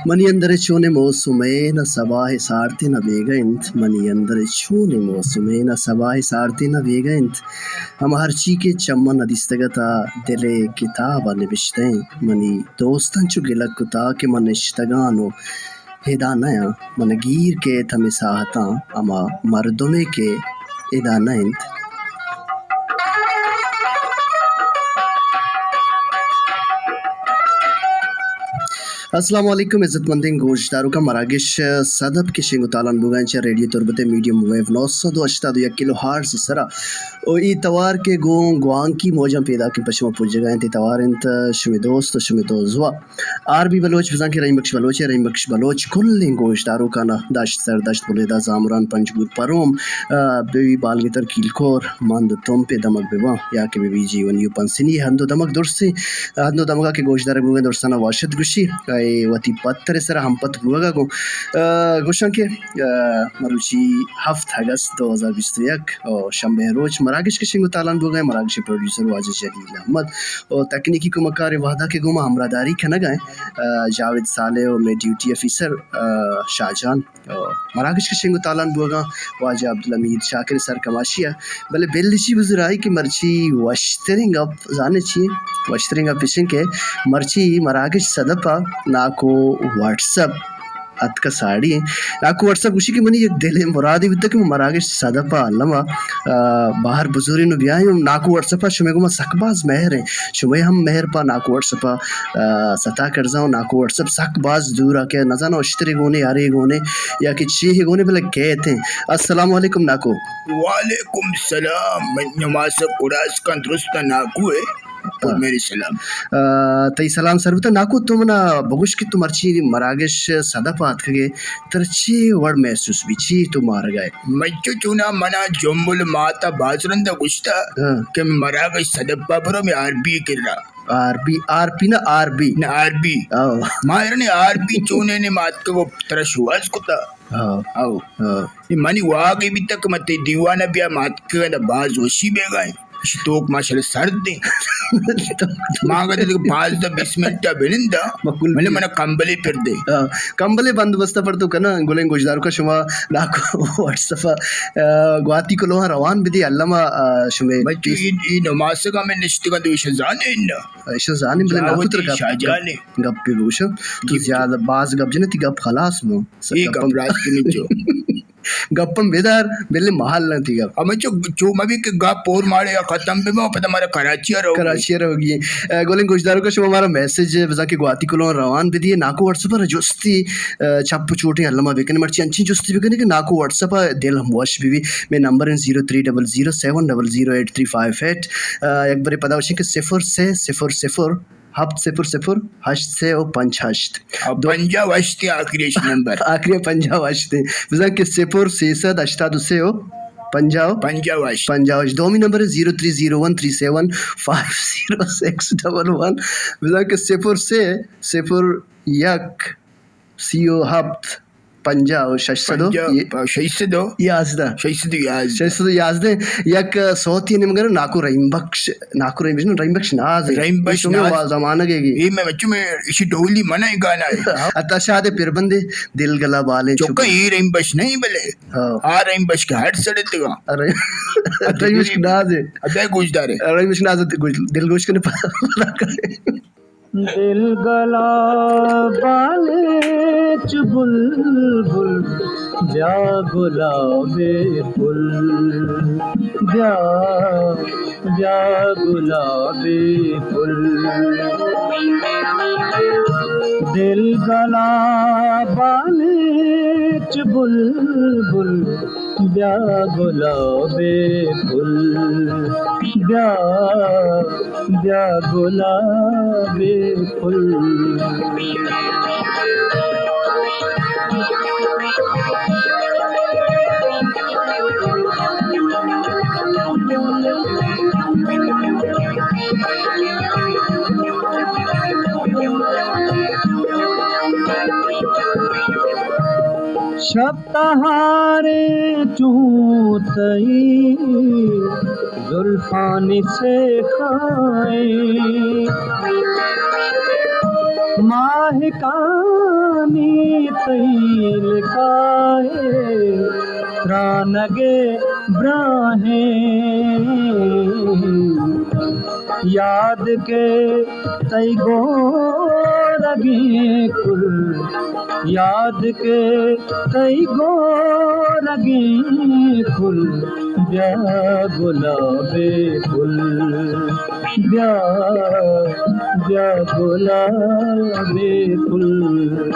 منی اندر ءَ چونیں موسمے، نہ سباہ ءِ سارتے نہ بیگہ انت۔ منی اندر ءَ چونیں موسمے، نہ سباہ ءِ سارتے نہ بیگہ انت۔ ہما ہرچی کہ چماں نہ دیستگ ات ءَ دل ءِ کتاب ءَ نبشتہ انت۔ منی دوستاں چو گلگ کتا کہ من نشتگاں و ادا نیاں۔ من گیر کیت ہمے ساہتاں ہما مردمے کہ ادا نہ انت۔ السلام علیکم عزت مندیں گوشداروکاں، مراگش سدپ کہ شنگ و تالان بوگا انت چہ ریڈیو تربت ءِ میڈیم ویو نو سد و ہشتاد و یک کلو ہرٹز ءِ سرا۔ و اے توار کہ گوں گوانکی موجاں پیداکیں پہ شما پجگا انت، اے توار انت شمے دوست و شمے دوزواہ آر بی بلوچ، بزاں کہ رحیم بخش بلوچ ءِ، رحیم بخش بلوچ کلیں گوشداروکاں دشت سردشت، بلیدہ، زامران، پنجگور، پروم، آ، بہ بی بالگتر، کیلکور، مند و تمپ ءِ دمگ بہ باں، یا کہ بہ بی جیونی و پنسنی ءِ ہند و دمگ درسیں، ہند و دمگا کہ گوشدارگ بوگیں درستانا واشت گوشی، اے وتی پتر ءِ سرا ہم پت بوگا گوں، آ، گوشاں کہ، آ، مروچی ہفت اگست دو ہزار بیست و یک، او، شنبے ءِ روچ مراگش کہ شنگ و تالان بوگا، مراگش ءِ پروڈیوسر واجہ جلیل احمد۔ و تکنیکی کمکار ءِ وہدا کہ گوں ما ہمراہداری کنگا انت، آ، جاوید صالح و مئے ڈیوٹی آفیسر، آ، شاہجان۔ آ، مراگش کہ شنگ و تالان بوگا واجہ عبدالحمید شاکر سرکماشی ءَ۔ بلے بل چی بزرائی کہ مرچی وشتریں گپ زانے چی؟ وشتریں گپ اشیں کہ مرچی مراگش سدپ ءَ ناکو واٹس اپ اتکا ساڑی ایں۔ ناکو واٹس اپ گوشی کہ منی یک دلیں مرادے بوتگ کہ من مراگش سدپ ءَ الما، آ، باہر بزورین و بیایں۔ ناکو واٹس اپ ءَ شمے گوما سک باز مہر ایں۔ شمے ہم مہر پہ ناکو واٹس اپ ءَ، آ، ستا کرزاں و ناکو واٹس اپ سک باز دور ءَ کہ نزاناں اشترے گونے، ہرے گونے یا کہ چیہے گونے بلے کیت ایں۔ السلام علیکم ناکو۔ وعلیکم السلام۔ من نماز کڑاس کن درست ناکو ہے۔ اور میرے سلام۔ آ، تئی سلام سر بوتا۔ ناکو تو منا بگوش کہ تو مرچی مراگش سدپ ءَ آتکگے، ترا چی وڑ محسوس بی، چی تو مارگا ئے؟ مچو چونا منا جمل ماتا باز رندا گوشتا ہاں۔ کہ مراگش سدپ ءَ برو میں آر بی کرا۔ آر بی، آر پی نہ آر بی؟ نہ آر بی۔ او۔ ما ارنے آر بی چونے نے ماتکگو ترا شواز کتا۔ او۔ او۔ او۔ نی منی واگے بیتا کہ متے دیوانا بیا ماتکگا دا باز وشی بیگا ایں۔ اش توک ماشاءاللہ سرد ایں۔ ما گت دیگہ پانزدہ بیست منٹ ءَ بنندا۔ مکل بلے بی۔ منا کمبلے پر دے۔ آ، کمبلے بندوبست پر تو کنا گلیں گوشداروکا شما ناکو واٹس اپ ءَ، آ، گواتی کلوہاں روان بدی الما، آ، شمے بچو اے، اے نماسگا میں نشتگاں تو ایشاں زانے نہ۔ ایشاں زانے بلے ناکو تر گپ، شاہجان گپ، گپے بگوشاں۔ تو جی، جی۔ زیادہ باز گپ جنے تی گپ خلاص بو۔ اے گپ گپ راست نچو۔ گپم بدار، بلے محل نہ تئی گپ۔ ہمے چو، چو مبی کہ گپ اور ماڑے یا ختم بہ ما، پدا مارا کراچی ءَ رہو۔ کراچی ءَ رہوگی۔ اے، گلیں گوشداروکا شما مارا میسج بزاں کہ گواتی کلوہاں روان بدیے، ناکو واٹس اپ ءَ جستی، اے، چپ و چوٹیں الما بکنے، مرچی انچیں جستی بکنے کہ ناکو واٹس اپ ءَ دل ہم وش بہ بی۔ مئے نمبر ایں zero three double zero seven double zero eight three five eight. اے، یک برے پدا وشیں کہ صفر سے صفر صفر ہپت صفر صفر ہشت سے و پنچ ہشت۔ او دو۔ پنجاہ و ہشت آخری اش نمبر۔ آخری پنجاہ و ہشت۔ بزاں کہ صفر سیصد ہشتاد و سے و پنجاہ و۔ پنجاہ و ہشت۔ پنجاہ و ہشت۔ دومی نمبر ہے zero three zero one three seven five zero six double one. بزاں کہ صفر سے صفر یک سی و ہپت پنجاہ و شش سد و پنجاہ، شش سد و یازدہ۔ شش سد و یازدہ۔ شش سد و یازدہ۔ یک سوتی نیمگر ناکو رحیم بخش، ناکو رحیم بخش، رحیم بخش ناز ہے۔ رحیم بخش ناز۔ زمانہ گے گی۔ اے میں بچوں میں اسی ڈولی منا ہی گانا ہے۔ عطا شاد پربندے، دل گلا بالیں چکا چکا۔ اے رحیم بخش نہیں بلے۔ ہاں۔ آ رحیم بخش کے ہر سڑے تگا۔ ارے۔ رحیم بخش ناز ہے۔ ابے گوش دارے۔ رحیم بخش ناز ہے، گوش، دل گوش کنے پتا کرے۔ دل گلا بالیں چو بلبل، بیا گلابے پل، بیا، بیا گلابے پل۔ دل گلا بالیں چو بلبل، بیا گلابے پل، بیا، بیا گلابے پل۔ شپ تہاریں چوں تئی زلفانی سیخائیں، ماہکان نی تئی لکائے ترانگے براہیں، یاد کے تئی گورگیں کل، یاد کے تئی گورگیں کل، بیا گلابے پل، بیا، بیا گلابے پل۔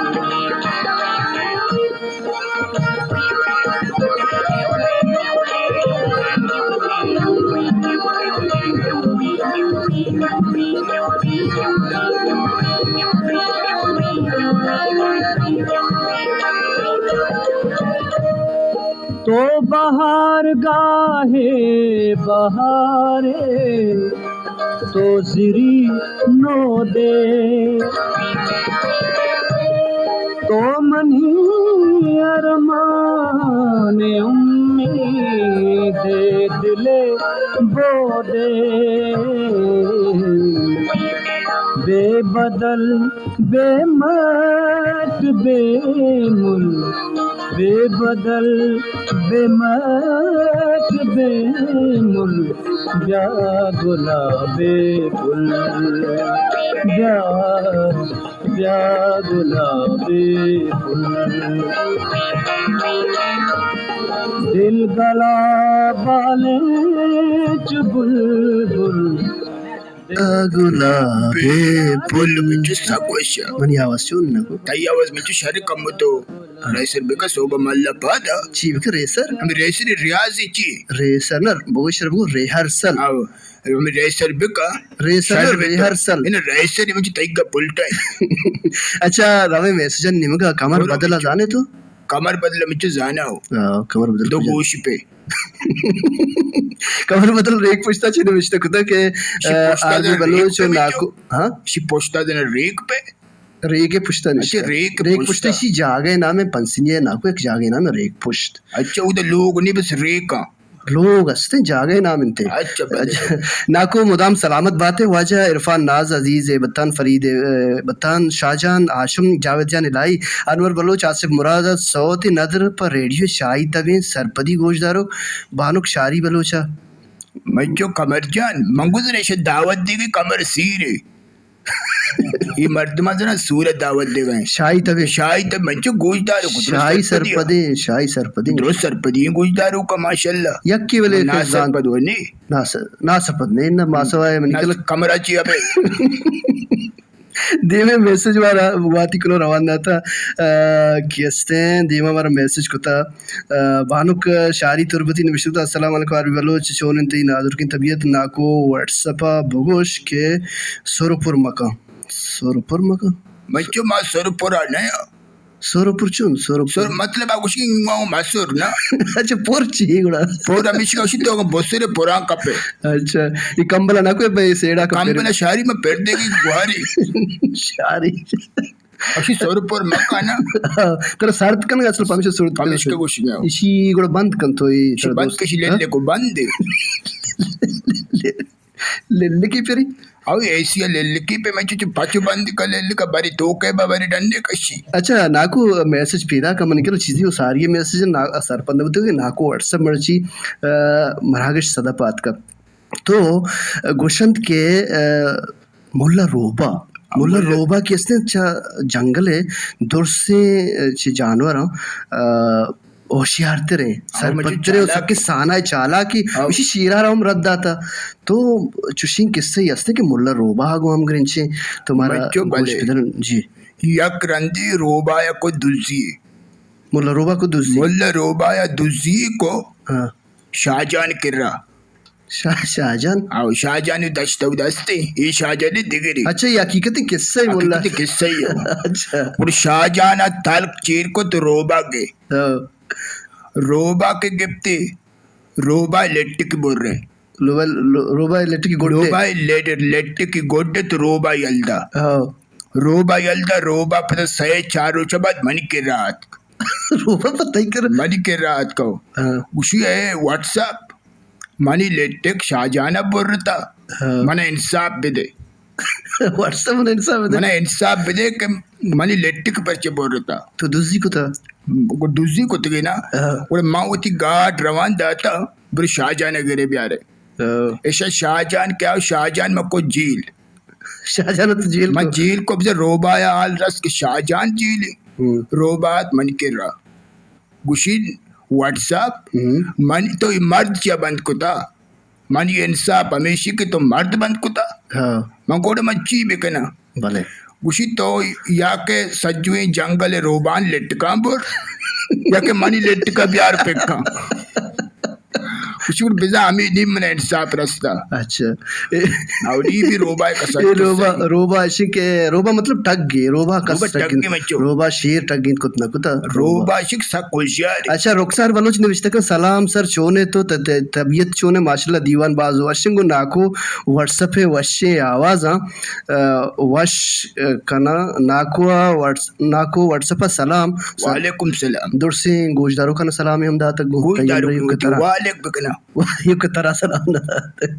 تو بہار گاہے بہارے، تو زری نودے، تو منی ارمان امید دل بودے۔ بے بدل، بے مٹ، بے مل، بے بدل، بے مٹ، بے مل، بیا گلابے پل، بیا، بیا گلابے پل۔ دل گلا بالیں چو بلبل۔ گلابے پل۔ منی آواز چون نہ کو؟ تئی آواز منچو شر کم تو۔ ریسر بکا صوبہ ملا پادا۔ چی بکا ریسر؟ ہمیں ریسر ریاضی چی؟ ریسر نہ، بگو شر بگو ریہرسل۔ آو۔ ہمیں ریسر بکا۔ ریسر نہ، ریہرسل۔ انہ ریسر منچو تئی گا پلٹا ہے۔ اچھا، روے میسجن نیمگا کمر بدلا زانے تو؟ کمر بدلا منچو زانا ہو۔ آ، کمر بدل دو کجا؟ گوش پہ۔ کمر بدل ریک پشتا چی نوشتہ کتا کہ، آ، آرمی بلوچ و ناکو، ہاں؟ شی پشتا دینا ریک پہ؟ ریک پشتا نشتہ۔ اچھا، ریک ریک پشتا۔ پشتا شی جاگہ نام ہے پنسنی ہے ناکو، ایک جاگہ نام ہے ریک پشت۔ اچھا، او دا لوگ نہیں بس ریکاں۔ لوگ است ہیں، جاگہ نام انتے۔ اچھا، بلے۔ اچھا، ناکو مدام سلامت باتے، واجہ عرفان ناز عزیز بتان فرید، اے، بتان شاہجان ہاشم جاوید جان الہی انور بلوچ آصف مراد ء سوت ندر پہ ریڈیو شاہی تبیں سرپدی گوشدارو بانک شاری بلوچ ء۔ منچو قمر جان، من گزرے شہ دعوت دیگی قمر سیرے۔ یہ مردم زنا سور دعوت دیگا ہیں۔ شاہی تبیں۔ شاہی تب منچو گوشدارو کو درست شاہی سرپدی۔ سرپدیں، شاہی سرپدیں۔ درست سرپدی گوشدارو کا ماشاءاللہ۔ یکی ولے نا سرپد ہو نی۔ نا س-، نا سرپد نہیں، نہ ماسوائے منی نہ کل۔ قمر چی ابے۔ دیمے میسج وارا واتی کلو روان داتا، آ، کہ استیں دیما مارا میسج کتا، آ، بانک شاری تربتی نوشتہ کتا، السلام علیکم آرمی بلوچ، چون انت تئی نازرکیں طبیعت؟ ناکو واٹس اپ آ بگوش کہ سر پر مکن، سر پر مکن۔ منچو ما سر پورا نیا۔ سر پر چون؟ سر پر۔ سر مطلب آ گوشی ما مسر نا۔ اچھا، پر چی گڑا؟ پر ہمیشہ گوشی تو بسر پران کپے۔ اچھا، یہ کمبل نہ کوئی بھائی سیڑا کپے۔ کمبل شاری میں پردے کی گواری۔ شاری۔ اشی سر پر مکا نا۔ ترا سرد کن اصل پمیشہ سرد کن۔ پمیشہ گوشی نا۔ اشی گڑا بند کن تو، اشی بند کشی لے کو بند۔ للکی پری۔ او ایسی للکی پہ میں چچ پچ بند کا للکا بری تو کے با بری ڈنڈے کشی۔ اچھا، ناکو میسج پیدا کا من کل چیزی و ساری میسج نا سرپند بوتے کہ ناکو واٹس اپ مرچی، آ، مراگش صدا پات کا۔ تو گوشنت کہ، آ، ملا روبا، ملا ملا روبا کہ استیں چا جنگل ہے درسیں چی جانور، آ، ہوشیارتریں، ہاں، مجھے سرپدتریں و چالاک سکیں سانائے چالاکی، ہاں۔ اسی شیرا را ہم رد داتا۔ تو چوشیں قصہ ہی ہستے کہ ملا روبا گو ہم گرنچیں، تو مارا بچو گوش بلے۔ بدن، جی۔ یک رندی روبا یا کو دزی۔ ملا روبا کو دزی۔ ملا روبا یا دزی کو ہاں۔ شاہجان کرا۔ شاہ، شاہجان؟ آو، شاہجان دشت و دستے، اے شاہجان دگری۔ اچھا، یہ حقیقت قصہ ہے ملا۔ حقیقت قصہ ہی ہے۔ اچھا۔ اور شاہجان تلک چیر کو تو روبا کے۔ ہاں۔ روبا کے گپتے، روبا لٹک بر رہے۔ روبا، رو-، روبا لٹکی گوڈ دے۔ روبا لٹ-، لٹکی گوڈ دے تو روبا یلدا۔ ہاں۔ روبا یلدا، روبا پتہ سہ چار روچ بعد منی کرا آتک۔ روبا پتہ ہی کر۔ منی کرا آتک۔ ہاں۔ گوشی اے واٹس اپ، منی لٹک شاہجان ء برتا۔ ہاں۔ من انصاف بدے۔ واٹس ایپ من انصاف بدے۔ من انصاف بدے کہ منی لٹک پرچے برتا۔ تو دزی کتا؟ گڑا دزی کتگی نا۔ ہاں۔ گڑا من وتی گاڈ روان داتا، برو شاہ جان گرے بیارے۔ ہاں۔ ایشا شاہ جان کیا، شاہ جان من کو جیل۔ شاہ جان تو جیل من کو؟ جیل کو بزے روبایا حال رس کہ شاہ جان جیلی۔ ہم۔ روبات من کرا۔ گوشی واٹس ایپ، ہم۔ من تو ای مرد چیا بند کتا؟ منی انصاف ہمیشی کہ تو مرد بند کتا۔ ہاں۔ من گوڑ من چی بکناں؟ بلے۔ گوشی تو یا کہ سجویں جنگل روبان لٹکاں بر، یا کہ منی لٹکا بیار پکاں۔ گوشی گڑ بزاں ہمے نیم من انصاف رستا۔ اچھا۔ اولی بھی روبا کسا اے روبا، روبا اشی کہ روبا مطلب ٹگی، روبا کس روبا ٹگی ٹگی مچو۔ روبا شیر ٹگی کت نہ کتا۔ روبا اشی کہ سک ہوشیار۔ اچھا، رخسار بلوچ نوشتہ کن، سلام سر، چونے تو ت-، ت-، طبیعت چونے؟ ماشاءاللہ دیوان باز وشنگ و ناکو واٹس ایپ وشیں آوازاں، آ، وش، آ، کنا ناکو واٹس ناکو واٹس ایپ ء سلام۔ وعلیکم سلام۔ درسیں گوشداروکاں سلامے ہم داتگ گوں۔ گوشداروک تئی ہمراہی ء وتی کترا۔ والک بکناں۔ ایوک ترا سلام نہ داتگ۔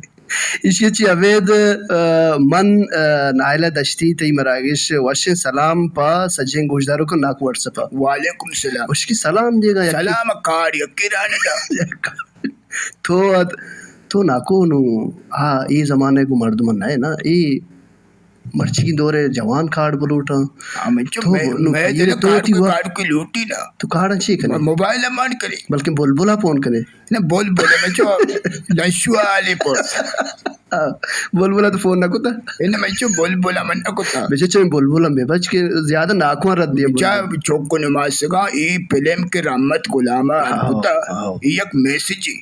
ایشی ء چی ابید، آ، من، آ، نائلہ دشتی تئی مراگش وشیں سلام پہ سجیں گوشداروکاں ناکو واٹس ایپ ء۔ وعلیکم سلام۔ اشکی سلام دیگا یکی۔ سلام کار یکی راندا۔ تو اد-، تو ناکو نو، ہاں، اے زمانے گو مردم نہ ہے نا، اے مرچی دور ء جوان کارڈ بلوٹاں۔ ہاں، من چو تو مئے، نو مئے پیر دل تو کارڈ وتی کوئی، وقت کارڈ کوئی لوٹی نا۔ تو کارڈ چی کنے؟ موبائل ء مان کرے۔ بلکہ بلبل ء فون کنے۔ نہ، بلبل ء من چو لنشو آلی پر۔ ہاں، بلبل ء تو فون نہ کتا؟ نہ، من چو بلبل ء من نہ کتا۔ بچے چو بلبل ء بے بچ کہ زیادہ ناکوان رد دیا بچا بلبل۔ چوک نماسگاں ای فلم کے رحمت غلام ء ہاں، کتا۔ ہاں۔ ای یک میسجی۔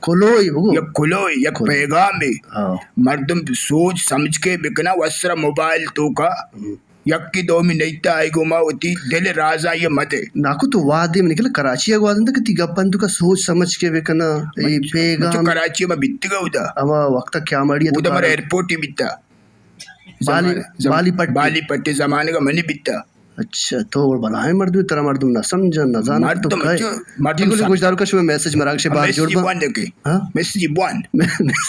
کلوہے بگو۔ یک کلوہے، یک کلوہے۔ پیغامے۔ ہاں۔ مردم سوچ سمجھ کے بکنا، وسرا موبائل توکا۔ ہم۔ یکی دومی نیتا آئی گوما وتی دل رازا یہ مدے۔ ناکو تو وادے من کل کراچی ء گوازند کہ تی گپن توکا سوچ سمجھ کے بکنا، اے مچ-، پیغام۔ مچو کراچی ما بیتگا اودا۔ اما وقت کیا ماڑی اودا مر ایئرپورٹ ہی بیتا۔ بالی، زمان-، بالی پٹی۔ بالی پٹی زمانگا منی بیتا۔ اچھا، تو بلاہیں مردم، ترا مردم نہ سمجھن، نہ زانن تو مردم کئے۔ جو، مردم ٹھیک ہے، سم-، گوشداروکا شما میسج مراگش ء باز میسج جوڑ بن۔ وان دے کے؟ ہاں؟ میسج وان۔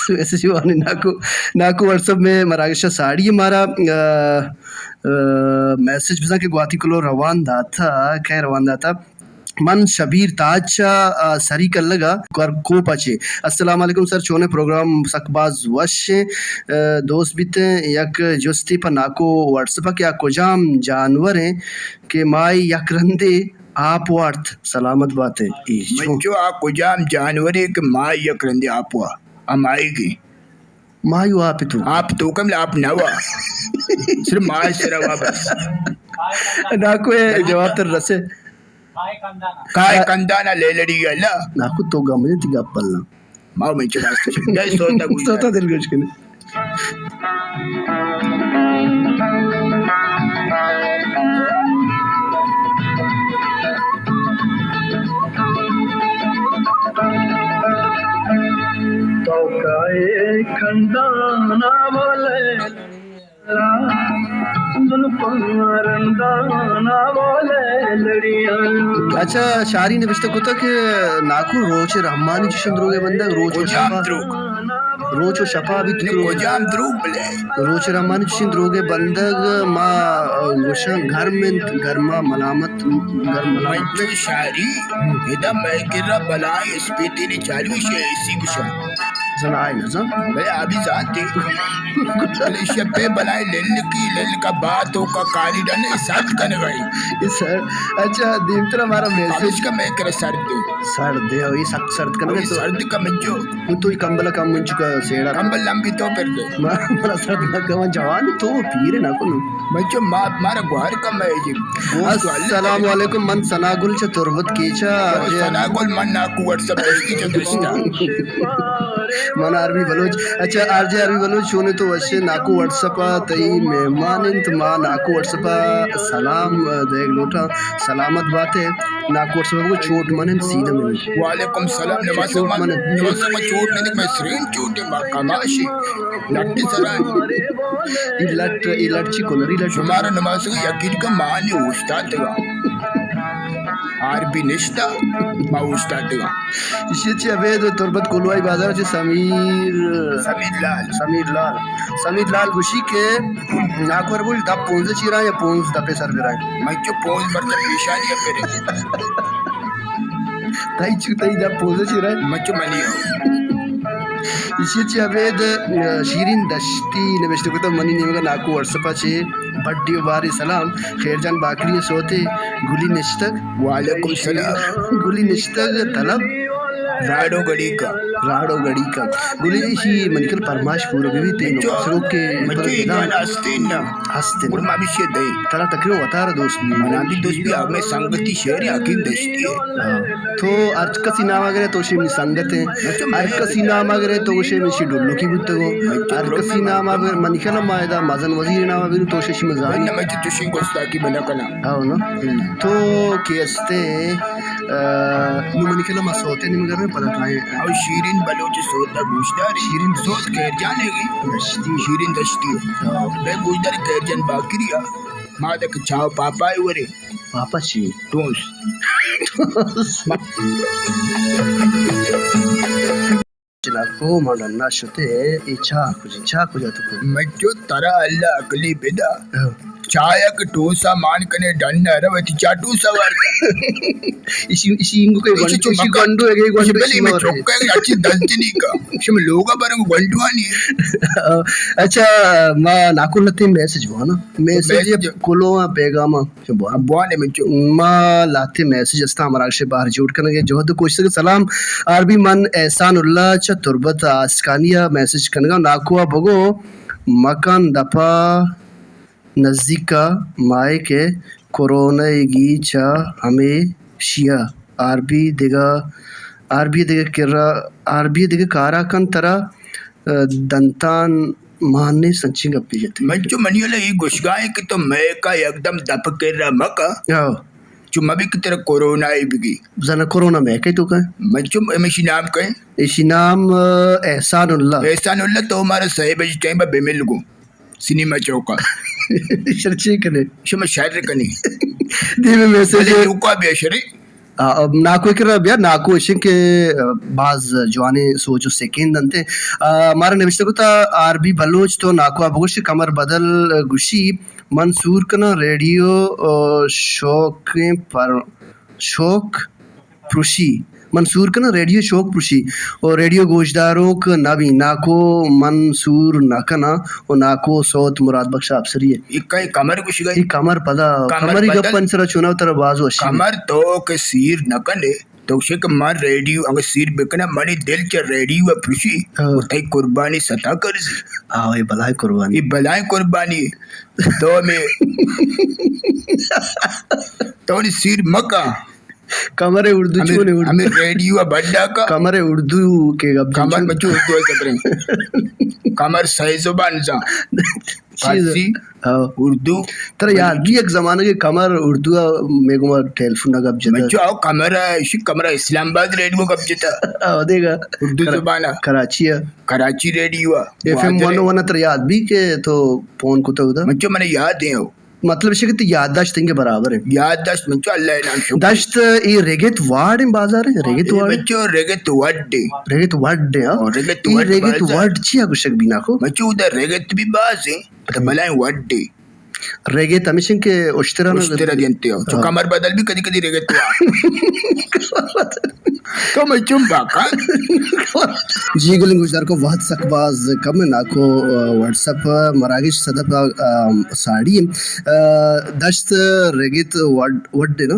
میسج وان ناکو، ناکو واٹس ایپ میں مراگش ء ساڑی مارا، آ، آ، میسج بزاں کہ گواتی کلو روان داتا، کئے روان داتا؟ من شبیر تاج چا، آ، سری کلگا کر-، کوپ ء چے۔ السلام علیکم سر، چونے پروگرام؟ سک باز وش ایں، آ، دوست بیتیں۔ یک جستے پہ ناکو واٹس ایپ ء کہ آ کجام جانور ایں کہ مائی یک رندے آپ وارت؟ سلامت باتے۔ اے چون؟ مچو آ کجام جانورے کہ مائی یک رندے آپ وا؟ آ مائی گی۔ مائی و آپ تو۔ آپ تو کم آپ نہ وا۔ صرف مائی سرا وا بس۔ ناکو اے جواب تر رسے۔ کائے کندانا لیلڑی اللہ۔ ناکو تو گم نے تی گپ پلنا۔ ماو من چہ راست چہ۔ بیا سوتا گوش۔ سوتا دل گوش کنے۔ تو کائے کندانا والے۔ اچھا، شاری نبشتہ کتگ کہ ناکو روچ رحمانی چشیں دروگے بندگ، روچ و کجام شپا، دروگ؟ روچ و شپا بیت نی، کجام دروگ بلے؟ روچ رحمانی چشیں دروگے بندگ، ما، آ، گوشاں گرم انت، گرما ملامت، گرم ملامت۔ منچو شاری، ادا مئے کرا بلائیں اسپیتیں چالو شے، اے سی گوشاں۔ زنا آئی نہ زان۔ بلے آ بھی زانتے۔ بلے شپے بلائیں للکی، للکا باتو کا کانی ڈن، اے سرد کنگائی۔ اے سر-، اچھا، دیمترا مارا میسج۔ پمشکا مئے کرا سرد دے۔ سرد دے، او اے سک سرد کنگا اے تو۔ سرد کا منچو۔ تو اے کمبل کم منچو کا سیڑا۔ کمبل لمبی تو پر دے۔ ما-، مارا سرد نہ کما جوان تو پیر نہ کنو۔ منچو ما-، مارا گوار کم ہے جی۔ گوشت والے السلام علیکم، من ثنا گل چہ تربت کیچا۔ ثنا گل من ناکو واٹس ایپ اشکی چہ دشتا۔ من آرمی بلوچ۔ اچھا، آر جے آرمی بلوچ، چونے تو وشے؟ ناکو واٹس ایپ ء تئی مہمان انت، ما ناکو واٹس ایپ ء سلام دیگ لوٹاں۔ سلامت باتے۔ ناکو واٹس ایپ ء چوٹ من انت، سیدھا من انت۔ وعلیکم سلام۔ نماز چوٹ من انت۔ نماز من چوٹ من انت، میں سرین چوٹ ما کماشی۔ لٹی سرا۔ ای لٹ، ای لٹ چی کنری لٹ؟ شمارا نماز یقین کا معنی استاد۔ آر بی نشتہ، ما اوشتاتگاں۔ ایشی چی ابید تربت کولوائی بازار چی سمیر سمیر لال۔ سمیر لال۔ سمیر لال گوشی کہ ناکور بول دپ پونزدہ چی رائے یا پونز دپے سر برائے۔ من چو پونز مرتب پیشانی ء کرے۔ تئی چو تئی دپ پونزدہ چی رائے؟ من چو منی ہو۔ ایشی چی ابید، ا، شیرین دشتی نوشتہ کتا منی نیمگا ناکو واٹس اپ چی بڈی و باری سلام۔ خیر جان باکری سوتے گلی نشتگ۔ وعلیکم سلام۔ گلی نشتگ طلب۔ راڑو گڑی کا۔ راڑو گڑی کا۔ گلی ایشی منی کل پرماش پورو بی بی تین سروک کے مچو پر یہ گانا ہستین نا۔ ہستین۔ گڑ ما بھی شے دے۔ ترا تقریباً وتارا دوست بھی۔ منا بھی دوست بھی، ہمیں سنگتی شعر حکیم دشتی ہے۔ ہاں۔ تو ہر کسی نام اگر ہے تو شی منی سنگت ہے۔ مچو ہر میں کسی نام اگر ہے تو شی منی شی ڈلو کی بوتگو۔ مچو ہر کسی نام اگر منی کل ما ادا مزن وزیر نام اگر تو شی مزانی۔ نہ مچو چشیں گستاخی بنا کنا۔ ہاں نا۔ ہم۔ تو کے استے، آ، نو منی کلام سوتے نمگر میں پدا کائیں۔ او شیرین بلوچ سوت دا گوشدار۔ شیرین سوت خیر جانے گی۔ دشتی۔ شیرین دشتی۔ ہاں۔ میں گوشدار خیر جان باکری آ۔ ما دک چاو پاپا ورے۔ پاپا چی؟ ٹونس۔ جنکو ما ڈنا شتے، اے چا کجا، چا کجا تو کو؟ مچو ترا اللہ عقلی بدا۔ ہاں۔ چایا کہ ٹوسا مان کنے ڈنا رو، تی چا ٹوسا وارتا۔ اسی، اسی انگو کے ایشی گنڈو، چو اسی مکا، گنڈو ہے، گنڈو بلے اسی میں مارے۔ چوکا ہے، اچھی دس دنی کا۔ شم لوگا برنگ گنڈوانی۔ اچھا، ما ناکو لتے میسج بوانا۔ Message message. کلو پیغاما۔ بوان، بوان ء منچو۔ ما لہتے میسج استاں، ہمراہ گشے بہر جوڑ کنگ ء جہد ء کوشست ء سلام۔ آر بی من احسان اللہ چہ تربت آسکانی ء میسج کنگ ء، ناکو ء بگو مکن دپا نزیک ء ماہک ء کورونا ء گی چہ ہمے شیا آر بی دگہ، آر بی دگہ کرا، آر بی دگہ کارا کن ترا دنتان مان نے سنچیں گپے جت۔ من چو منی والا اے گوشگا ایں کہ تو مئے کا یکدم دپ کرا مکا۔ ہاں۔ چو مبی کہ ترا کورونا ای بگی۔ زانا کورونا مئے کئی تو کئے؟ من چو ہمیشی نام کئے؟ ایشی نام، آ، احسان اللہ۔ احسان اللہ تو ہمارا سہ بجے ٹائم بہ بمل گو۔ سنیما چوکا۔ شر چی کنے؟ شما شر کنے۔ دیمے میسج بلے ہے۔ لوکا بیا شرے۔ آ، ناکو ء کرا بیا، ناکو اشن کہ، آ، باز جوانیں سوچ و سکین دنت۔ آ، مارا نوشتہ کتا آر بی بلوچ تو ناکو ء بگوش کہ کمر بدل گوشی من سور کناں ریڈیو، آ، شوقیں پر، شوق پروشی۔ من سور کناں ریڈیو شوق پروشی و ریڈیو گوشداروک نہ بی۔ ناکو من سور نہ کناں و ناکو سوت مراد بخش افسری ہے۔ اے کئے کمر گوشگا؟ اے کمر پدا، کمر کمری بدل۔ گپ انسرا چونا ترا باز وشی۔ کمر تو کہ سیر نہ کنے، تو گوشے کہ من ریڈیو اگہ سیر بکناں، منی دل چہ ریڈیو ء پرشی، ہاں۔ و تئی قربانی ستا کرزی۔ آ، اے بلائیں قربانی۔ اے بلائیں قربانی۔ تو میں، تو نی سیر مکا۔ کمر اردو ہمیں، چون اردو؟ ہمیں ریڈیو ء بڈا کا۔ کمر اردو کے گپ کمر چون؟ مچو اردو ہے زبریں۔ کمر سہ زبان زان۔ چیز۔ فارسی، ہاں۔ اردو۔ ترا یاد بی یک زمانگے کمر اردو ء مے گوما ٹیلیفون ء گپ جتا۔ مچو آؤ کمر ء، اسی کمر ء اسلام آباد ریڈیو گپ جتا۔ آؤ دیگا۔ اردو کرا-، زبان ء۔ کراچی ء۔ کراچی ریڈیو ء۔ ایف ایم گوادر ء۔ ون او ون ء ترا یاد بی کہ تو فون کتا ادا؟ مچو من یاد ہے او۔ مطلب اش کہ تو یادداشت انگے برابر ہے۔ یادداشت مچو اللہ نام شکر۔ دشت اے رگت واڑ ہیں بازار ہے، رگت اے واڑ۔ مچو رگت وڈ ہے۔ رگت وڈ ہے، ہاں۔ او، رگت اے وڈ رگت بازار۔ وڈ چیا گوشگ بی ناکو؟ مچو ادا رگت بھی باز ہیں۔ پدا بلائیں وڈے۔ ریگت ہمیش انت کہ اشترا نہ اشترا گنتے۔ دینتے ہو۔ چو ہاں۔ کمر بدل بھی کدی کدی ریگت ہوا۔ تو میں چم باکا۔ جی گلیں گوشدار کو وہد سک باز کم ہے ناکو، آ، واٹس اپ مراگش صدف، آ، ساڑی، آ، دشت ریگت وڈ، وڈ ہے نا؟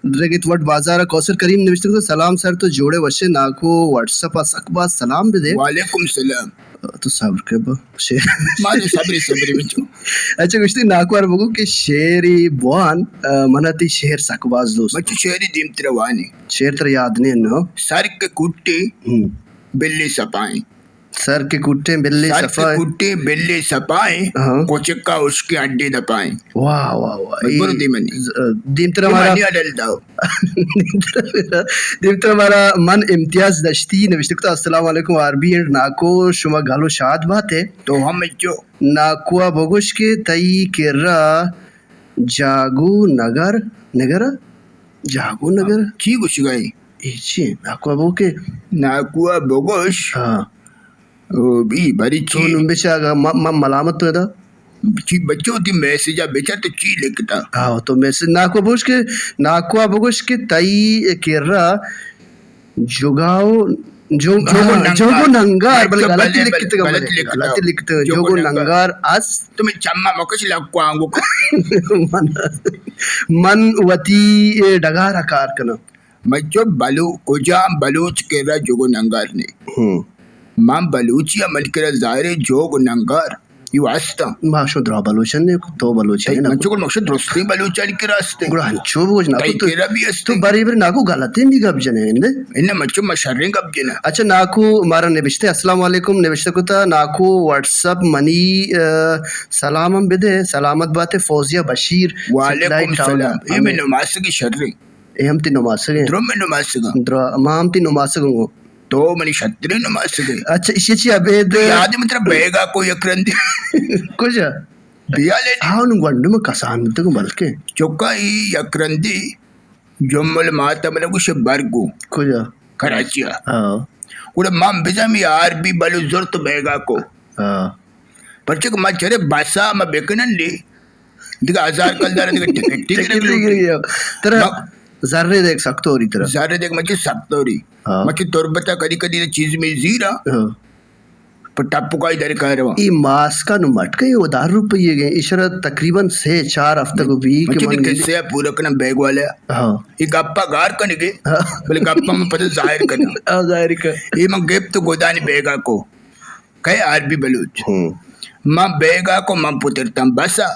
رگت وڈ بازار ء کوثر کریم نوشتگ کتگ، سلام سر تو جوڑے وشے ناکو واٹس اپ ء سک باز سلام بدے۔ وعلیکم سلام۔ تو صبر کے با شعر۔ مانے صبری صبری بچو۔ اچھا گوشتی ناکو ار بگو کہ شعری بوان، آ، منا تی شعر سک باز دوست۔ بچو شعری دیم ترا وانی۔ شعر ترا یاد نہیں نو؟ سر کے کٹے ہم۔ بلی سپائیں۔ سر کے کٹیں بلے سر کے سپائیں۔ کٹیں بلے سپائیں، ہاں۔ کوچکا اس کے اڈے دپائیں۔ واہ، واہ، واہ۔ بھائی، ای برو دیمنی۔ ز-، دیمتر ہمارا دیمنی اڈل داؤ۔ دیمتر ہمارا من امتیاز دشتی نوشتہ کتا، السلام علیکم آر بی اینڈ ناکو، شما گل و شاد بات ہے۔ تو ہم جو ناکوا بگوش کے تئی کرا جاگو نگر، نگر؟ جاگو نگر؟ چی گوشگا ئے؟ اے چی؟ ناکو ابو کے؟ ناکو بگوش۔ ہاں۔ او بی بری تو چی؟ نم بچا گا، ما، ما ملامت تو دا۔ چی بچو تی میسج آ بچا تو چی لکھتا؟ ہاں، تو میسج ناکو بوش کے، ناکو بگوش کے تئی کرا جوگاؤ، جو-، جوگو ہاں، ننگار۔ جوگو ننگار، بلے بلے، غلطی بلے، لکھتے گا، غلط بلے لکھتا۔ غلطی لکھتے گا۔ جوگو جوگو ننگار۔ ننگار است۔ تو میں چما مکش لکوانگو۔ من، من وتی ڈگار کار کناں۔ مچو بلو-، کجام بلوچ کرا جوگو ننگار نے؟ ہوں۔ من بلوچی ء من کرا ظاہر ہے جوگ ننگار۔ یو ہستاں۔ ما شو درا بلوچن نے، تو بلوچ ہے تئی نا۔ من چو مقصد درستیں بلوچانی کرا ہستے۔ گڑا ہنچو بگوش ناکو تئی تو، کرا بھی ہستے۔ تو بری بری ناکو غلطیں بھی گپ جنے نے۔ انہ مچو ما شریں گپ جنا۔ اچھا ناکو مارا نبشتے، السلام علیکم نبشتہ کتا، ناکو واٹس اپ منی، آ، سلام ہم بدے، سلامت باتے فوزیہ بشیر، وعلیکم سپلائی ٹاؤن۔ السلام۔ اے میں ہمیں نماسگی شریں۔ اے ہم تی نماسگ ہیں۔ درم نماسگ ہیں۔ درا-، ما ہم تی نماسگ ہوں۔ تو منی شتریں نماسگ ہیں۔ اچھا، ایشی چی ابید؟ تو یاد ہے مطلب بیگا کو یک رندی۔ کجا؟ بیا لے۔ ہاں، انہوں گونڈو میں کسان تک بلکہ۔ چکا ای یک رندی جمل ماتا مطلب کچھ برگو۔ کجا؟ کراچی آ۔ ہاں۔ گڑا من بزاں می آر بی بلو زرت بیگا کو۔ ہاں۔ پرچہ کہ من چرے بسا ما بکنن لی۔ دگہ ہزار کلدار دگہ ٹکٹ ٹکٹ ٹکٹ گرگ لوٹی۔ گرگ۔ ترا ما-، زرے دیکھ سکتوری ترا۔ زرے دیکھ مچے سکتوری۔ ہاں۔ مچے تربتا کدی کدی چیز میں زیرا۔ ہاں۔ پر ٹپکائی درکار وا۔ ای ماسکا نو مٹکے او دار روپیے گے۔ اشرا تقریباً سے چار ہفتہ کو بھی کہ مچے من قصہ پورا کنم بیگ والے۔ ہاں۔ ای گپا گار کنگے۔ ہاں۔ بلے گپا من پتہ ظاہر کنم۔ ہاں، ظاہر کن۔ ای من گپت گدانی بیگا کو۔ کئے آر بی بلوچ۔ ہوں۔ من بیگا کو من پترتم بسا۔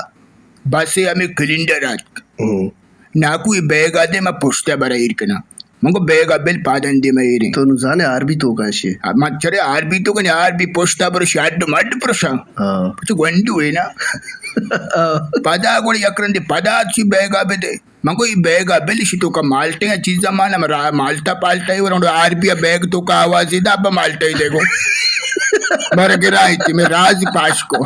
بسے ہمیں کلینڈر آتک۔ ہوں۔ ناکو ای بیگا دے من پشتا برا ایر کناں۔ من گو بیگا بل پادن دے من ایریں۔ تو نو زانے آر بی تو کاشے۔ من چرے آر بی تو کنے آر بی پشتا برو شاڈ مڈ پرشاں۔ ہاں۔ پچو گونڈو ہے نا۔ ہاں۔ پدا گوڑ یک رندے پدا چی بیگا بدے۔ من گو ای بیگا بل شی تو کا مالٹے چیزا مانا مرا مالٹا پالٹا ہی ورن آر بی بیگ تو کا آوازی دا با مالٹا ہی دے گو۔ مر گرائی تی میں راز پاش کو۔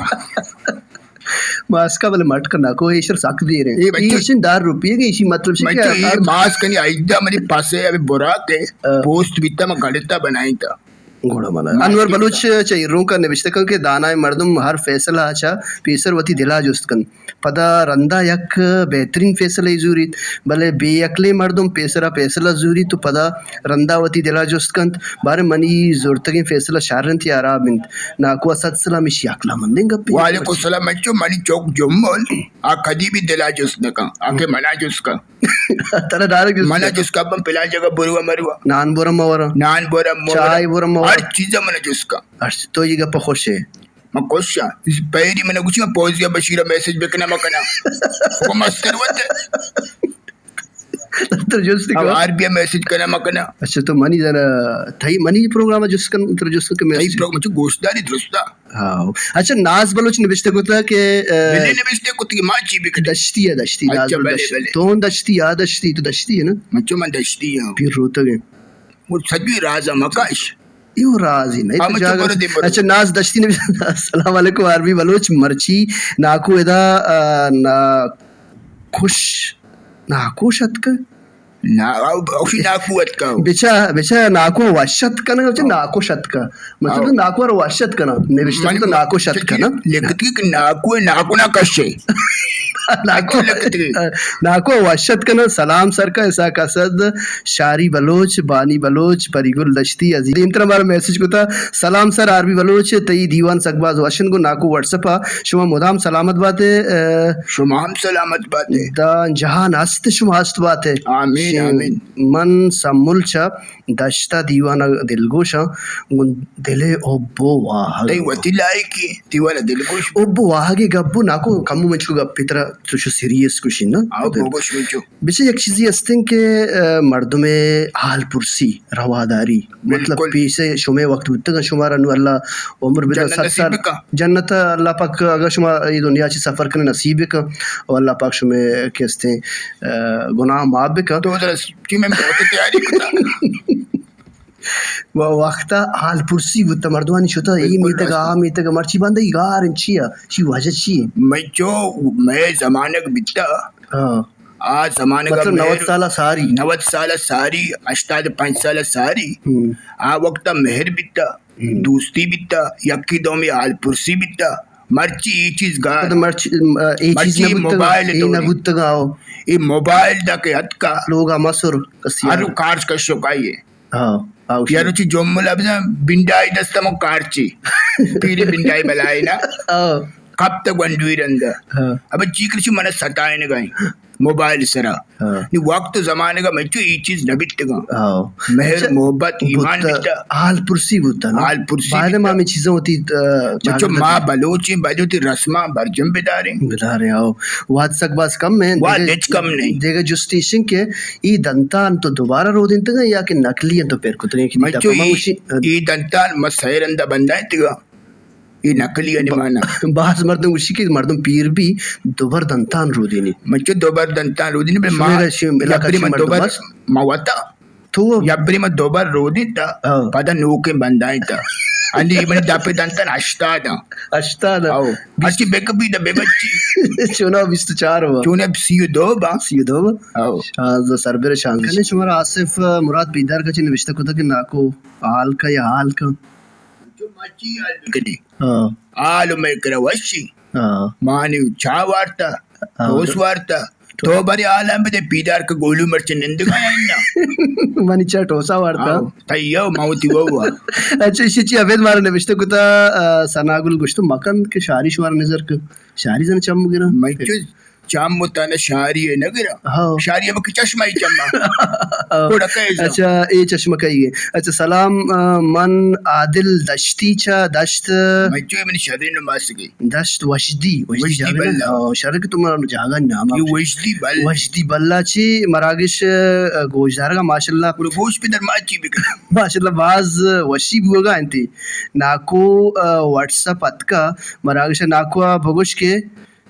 ماسکا بلے مٹ کنا کو ایشر سک دے رہے۔ اے بچو۔ ایشن دار روپیے گے ایشی مطلب شی بچو، کیا اے ہر ماسک نہیں آئیدا منی پاسے ابھی برا کے ہاں۔ پوسٹ بیتا میں گڑتا بنائی تا۔ گڑا منا۔ ماسک انور بلوچ چہ ایرونک ء نبشتہ کن کہ دانائیں مردم ہر فیصلہ ء چہ پیسر وتی دل ء جست کنت، پدا رندا یک بہترین فیصلہ ء زوریت، بلے بے عقلیں مردم پیسرا فیصلہ زوریت و پدا رندا وتی دل ء جست کنت، باریں منی زرتگیں فیصلہ شر انت یا ہراب انت؟ ناکو ء صد سلام، ایشی عقل ء مندیں گپے۔ وعلیکم السلام، انچو منی چوک جمل آ کدی بھی دل ء جست نہ کن، آ کہ منا جست کن۔ ترا ڈائریکٹ جست منا کن۔ جست کن، پلان جگہ بروا مروا۔ نان برم مورا۔ نان برم مورا۔ چائے برم مورا۔ ہر چیز منا جست کن۔ ہر چیز، تو یہ گپ خوش ہے۔ من خوش ہاں۔ اس پیری منا گوشی، من پوزیا بشیر میسج بکنا مکنا۔ وہ مستر وت۔ تر جست اب کو۔ آر بی میسج کنا مکنا۔ اچھا، تو منی زنا، تھئی منی پروگرام جست کن، تر جست کن کہ تھئی میسج۔ پروگرام چو گوشداری درستا۔ ہاں۔ اچھا، ناز بلوچ نبشتہ کتا کہ، آ، بلے نبشتہ کتی کہ ما چی بکنی؟ دشتی ہے، دشتی، ناز اچھا، بلوچ بلے، دشتی۔ بلے۔ تو ہم دشتی، آ دشتی، تو دشتی ہے نا؟ من چو من دشتی ہوں۔ پیر روتگ ہے۔ وہ سجوی راز مکاش۔ ایو رازی نہیں ہاں، تو من چو جاگہ برو دے برو۔ اچھا، ناز دشتی نبشتہ۔ السلام علیکم، آر بی بلوچ مرچی ناکو ادا، آ، نا خوش، ناکوش اتک۔ نا، او، اوشی ناکو اتکا۔ بچا، بچا ناکو وش اتک کنگ، بچا ہاں۔ ناکوش اتک۔ مطلب ہاں۔ ناکو رو وش اتک کنا، نوشتہ من تو ناکوش اتک کنا۔ لکھتی کہ ناکو، ناکو نہ کشے۔ ناکو، ناکو وش اتک کنا، سلام سر کا اسحاق اسد، شاری بلوچ، بانی بلوچ، پری گل دشتی، عزیز۔ دیمتر ہمارا میسج کتا، سلام سر، آر بی بلوچ، تئی دیوان سک باز وش انت گو ناکو واٹس اپ آ، شما مدام سلامت باتے، آ، شما ہم سلامت باتے۔ دا جہان ہست شما ہست باتے۔ آمین، شین۔ آمین۔ من سمل چہ دشتا دیوان ء دلگوش آں، گوں دل ء حب و واہگ۔ تئی وتی لائکی دیوان ء دلگوش۔ حب و واہگ ء گپ ناکو کمو منچو گپ ترا چوشو سیریس گوشی نا۔ آؤ بگوش منچو۔ بچے یک چیزی ہستیں کہ، آ، مردم ء حال پرسی، رواداری، مطلب بالکل۔ پیسے شمے وقت بوتگ شمارا نو اللہ عمر بدہ جنت صد نصیب سال۔ بکا۔ جنت اللہ پاک اگر شما اے دنیا چی سفر کنے نصیب بکا و اللہ پاک شمے کہ ہستیں، آ، گناہ معاف بکا۔ تو ذرا کہ من بہت تیاری کتا۔ و وقتا حال پرسی بوتا، مردمانی شتا، اے بالکل میتگا، راست۔ آ میتگا، مرچی بندگی گار انت، چیا؟ چی وجہ چی؟ مئے چو، مئے زمانگ بیتا۔ ہاں۔ آ زمانگ ءَ مطلب، نود مہر، سال ءَ ساری۔ نود سال ءَ ساری، ہشتاد پنچ سال ءَ ساری۔ ہم۔ آ وقت ءَ مہر بیتا، ہم۔ دوستی بیتا، یکی دومی حال پرسی بیتا۔ مرچی اے چیز گار۔ تو مرچی، اے چیز مرچی نہ بوتگ، موبائل اے نہ دورے۔ بوتگ، آؤ۔ اے موبائل دا کہ اتکا۔ لوگ ءَ مسر کسی ہر آ۔ کارچ کشوکائی ہے۔ ہاں، ہاں، یار، چی جملہ بزن، بنڈائی دست مو کارچی۔ پیری بنڈائی بلائے نا۔ ہاں۔ کپت گونڈوی رندا۔ ہاں۔ ابے چی کرچی من ستائنگا ایں۔ موبائل سرا۔ ہاں۔ نی وقت و زمانگا منچو اے چیز نہ بیتگاں۔ ہاں۔ مہر، اچھا، محبت، ایمان بوتا، بیتا۔ حال پرسی بوتا نا؟ حال پرسی باید بیتا۔ ما ہمیں چیزاں ہوتی، آ، مچو چاگرد ما بلوچیں، باید ہوتی رسماں برجم بداریں۔ بداریں، ہاں۔ واد سک باز کم ہیں۔ واد دیگہ، ہچ کم نہیں۔ دیگہ جستی ایشن کہ اے دنتان تو دوبارہ رودینتگاں یا کہ نقلی انت تو پر کتگاں کہ مچو دیتا اے، اے دنتان ما سہ رندا بندائینتگاں۔ اے نقلی انی مانا۔ باز مردم گوشی کہ مردم پیر بی دوبر دنتان رودینی۔ مچو دوبر دنتان رودینی، بلے ما شمے علاقہ یبری چی من مردم دوبر است؟ ما وتا۔ تو یبری من دوبر رودینتا، ہاں۔ پدا نوکیں بندائینتا۔ انی من دپے دنتان ہشتاد آں۔ ہشتاد آں؟ ہاؤ۔ ہرچی بکپی دا بے بچی۔ چونا بیست و چار با۔ چونا سی و دو با۔ سی و دو با۔ ہاؤ۔ شانزدہ سربر شانزدہ۔ کنے شمارا آصف مراد پیدار کچی نوشتہ کتا کہ ناکو حال کا یا حال کا۔ جو مرچی حال بکنی۔ ہاں۔ حال مئے کرا وشی۔ ہاں۔ مانی چاہ وارتا، ہاں۔ ٹوس وارتا۔ تو بری حال ہم بدے پیدار کا گولو مرچ نندگا یا نا۔ منی چاہ ٹوسا وارتا۔ ہاں۔ تیو موتی ووا۔ اچھا، ایشی چی ابید مارا نوشتہ کتا، آ، ثنا گل گوشتو مکن کہ شاری شوار نظر کہ شاری زن چم گرا۔ میں چو چم و تن شاری ء نہ گراں۔ ہاں۔ شاری ء بلکہ چشمہ ء چماں۔ ہاں۔ گڑا کئے زان؟ اچھا، اے چشمہ کئی ہے؟ اچھا، سلام، آ، من عادل دشتی چہ دشت۔ مچو منی شریں نماسگے۔ دشت وشدی، وشدی وشدی جاگہ نا؟ بلا۔ ہاں، شر کہ تو مارا جاگہ نام یہ وشدی بل۔ وشدی بلا چی مراگش، آ، گوشدارگا ماشاءاللہ۔ گڑا گوش پہ در ما چی بکن؟ ماشاءاللہ باز وشی بوگا انتی۔ ناکو، آ، واٹس اپ اتکا مراگش ناکو آ بگوش کے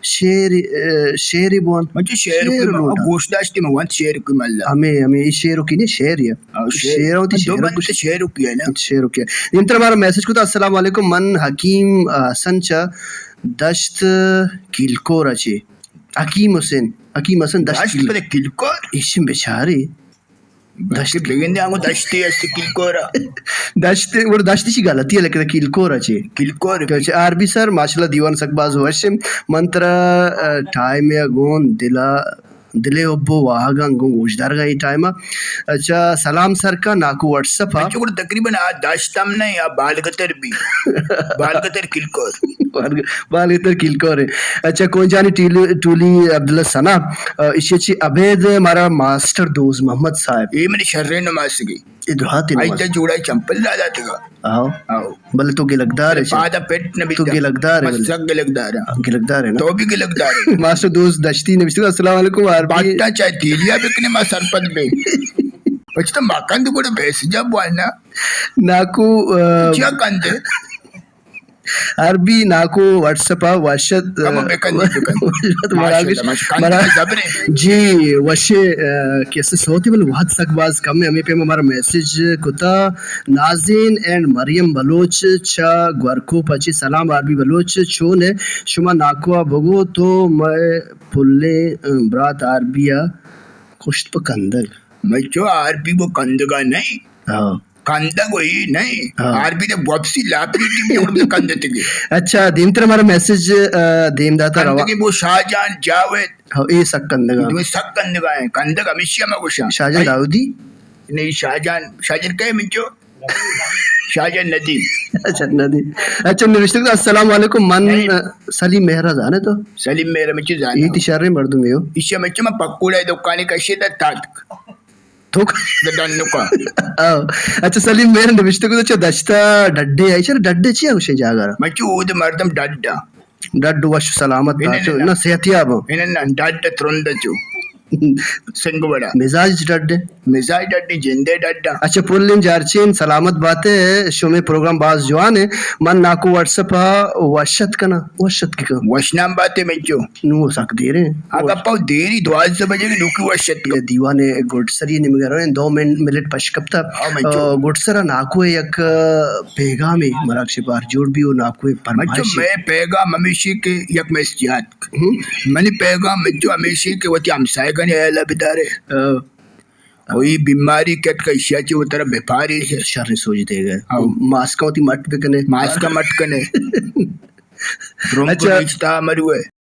شعر، آ، شعر بوان۔ من چو شعر شعر کو لوٹاں۔ گوش داشتی من وانت شعر کو ملا۔ ہمیں، ہمیں اے شعر کی نہیں، شعر یا۔ آ، شعر۔ شعر ہوتی، دو شعر بند کچھ شعر کی ہے نا۔ شعر کی ہے۔ انتر ہمارا میسج کو تھا، السلام علیکم، من حکیم حسن چا دشت کلکور اچے۔ حکیم حسین، حکیم حسن دشت دشت کل-، پر کلکور؟ ایشم بیچارے۔ دشت بلکہ بگندے آنگو دشتے است کلکورا۔ دشت، وہ دشت چی غلطی ہے، لیکن کلکورا چی؟ کلکور۔ تو چی آر بی سر، ماشاءاللہ دیوان سک باز وش۔ من ترا، آ، ٹائم یا گون دلا، دلے حب و واہگاں گون گوشدارگا ای ٹائم۔ اچھا، سلام سر کا ناکو واٹس اپ آ۔ بچو گڑا تقریباً آ دشت ہم نہیں، آ بالگتر بھی۔ بالگتر کلکور۔ بالگ-، بالگتر کلکور ہے۔ اچھا، کوئٹہ نی ٹیلی-، ٹولی عبداللہ ثنا، آ، ایشی چی ابید مارا ماسٹر دوست محمد صاحب۔ اے منی شریں نماسگے۔ اے درہاتے آئی نماز۔ تا جوڑا چمپل دادا تگا۔ آؤ۔ آؤ۔ بلے تو گلگدار ہے۔ پادا پٹ نہ تو بیتا۔ گلگدار ہے بس بلے۔ سک گلگدار ہے۔ ہاں، گلگدار ہے نا۔ تو بھی گلگدار ہے۔ ماسٹر دوست دشتی نوشتہ، السلام علیکم، آر بی۔ باٹا چاہے تیلیا بکنے ما سرپد بے۔ پچھتا مکند گڑا بیس جا بوانا۔ ناکو، آ، چیا کندے؟ عربی ناکو واٹس اپ ء وشت، کمو بکن، بکن۔ وشت مراگش، ماشاءاللہ، ماشاءاللہ۔ مراگش۔ جی، وشے، آ، کیسے صوتی بل وہد سک باز کم ہے۔ ہمیں پہ ہمارا میسج کتا نازین اینڈ مریم بلوچ چا گورکوپ اچی۔ سلام عربی بلوچ، چون ہے؟ شما ناکو ء بگو تو مئے پلیں، آ، برات عربی ء کشت پہ کندگ۔ میں چو عربی وہ کندگا نہیں۔ ہاں۔ کندگ و اے نہ ایں۔ ہاں۔ آر بی دے وپسی لاپی ٹیم جوڑ بہ کندتگے۔ اچھا، دیمتر ہمارا میسج، آ، دیم داتا روا۔ کندگے وہ شاہ جان جاوید۔ ہاں، اے سک کندگا۔ دوئے سک کندگا ہیں۔ کندگ ہمیشی ہم گوشاں۔ شاہ جان داودی؟ نہیں، شاہ جان، شاہ جان کئے منچو؟ شاہ جان ندیم۔ اچھا، ندیم۔ اچھا، نوشتگ، السلام علیکم، من، نہیں۔ آ، سلیم مہرا زانے تو؟ سلیم مہرا منچو زانے۔ اے تی شریں مردم ہو۔ ایشی منچو من پکوڑا دکانی کشے دا تاتک۔ تو ڈنکا۔ آؤ۔ اچھا، سلیم مہر نوشتہ کو، اچھا، دشتا ڈڈے آئی، چرا ڈڈے چی گوشے جاگا را؟ مچو اود مردم ڈڈا۔ ڈڈ وش سلامت باتو، نہ، نہ۔ نہ صحتیاب۔ نہ، نہ، ڈڈ ترند چو۔ سنگ وڑا۔ مزاج ڈڈ۔ مزاج ڈڈ، جندے ڈڈا۔ اچھا، پلیں جارچین سلامت باتے، شمے پروگرام باز جوان ہے۔ من ناکو واٹس اپ آ وشت کنا، وشت کی کنا۔ وشنام باتے مچو۔ نو سک دیر ہیں۔ آ گپا دیری دوازدہ بجے کہ نوکی وش اتک۔ یہ دیوان گڈسری نمگر ہیں، دو من-، منٹ پش کپتا۔ ہاں، منچو۔ آ، گڈسرا ناکو یک پیغامی مراگش بار جوڑ بی و ناکو پرمائش۔ منچو میں پیغام ہمیشی کہ یک میں استیات۔ ہم۔ منی پیغام منچو ہمیشی کہ وتی ہمسائے کنے الا بدارے۔ ہاں۔ او ای بیماری کٹ کا اشیا چی وترا بیپاری۔ شر سوچ دے گئے۔ ہاں۔ ماسکا وتی مٹ بکنے۔ ماسکا مٹ کنے۔ درم اچھا۔ کو ریچتا مروے۔